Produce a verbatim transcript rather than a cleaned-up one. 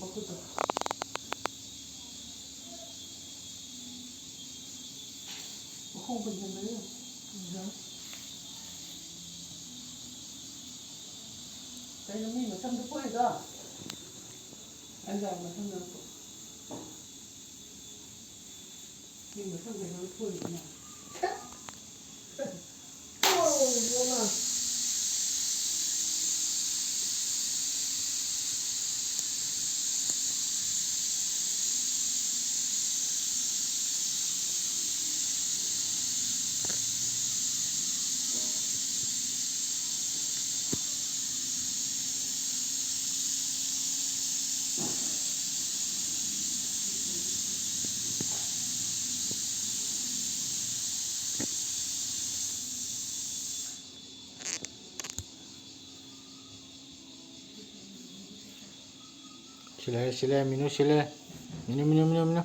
ꯃꯈꯨꯠꯇꯣ꯫ ꯃꯈꯣꯡ ꯄꯨꯟꯁꯤꯟꯕꯗꯣ ꯌꯦꯡꯉꯣ꯫ ꯀꯩꯅꯣ ꯃꯤ ꯃꯁꯝꯗꯣ ꯐꯣꯏꯔꯤꯗꯣ? ꯑꯩ ꯂꯥꯛ ꯃꯁꯝꯗꯣ꯫ ꯃꯤ ꯃꯁꯝꯗꯣ ꯅꯪ ꯐꯣꯏꯔꯤꯗꯨꯅ꯫ ꯑꯣ, ꯏꯕꯦꯝꯃ꯫ ꯁꯤꯜꯂꯦ, ꯁꯤꯜꯂꯦ, ꯃꯤꯅꯨ ꯁꯤꯜꯂꯦ꯫ ꯃꯤꯅꯨ, ꯃꯤꯅꯨ, ꯃꯤꯅꯨ, ꯃꯤꯅꯨ꯫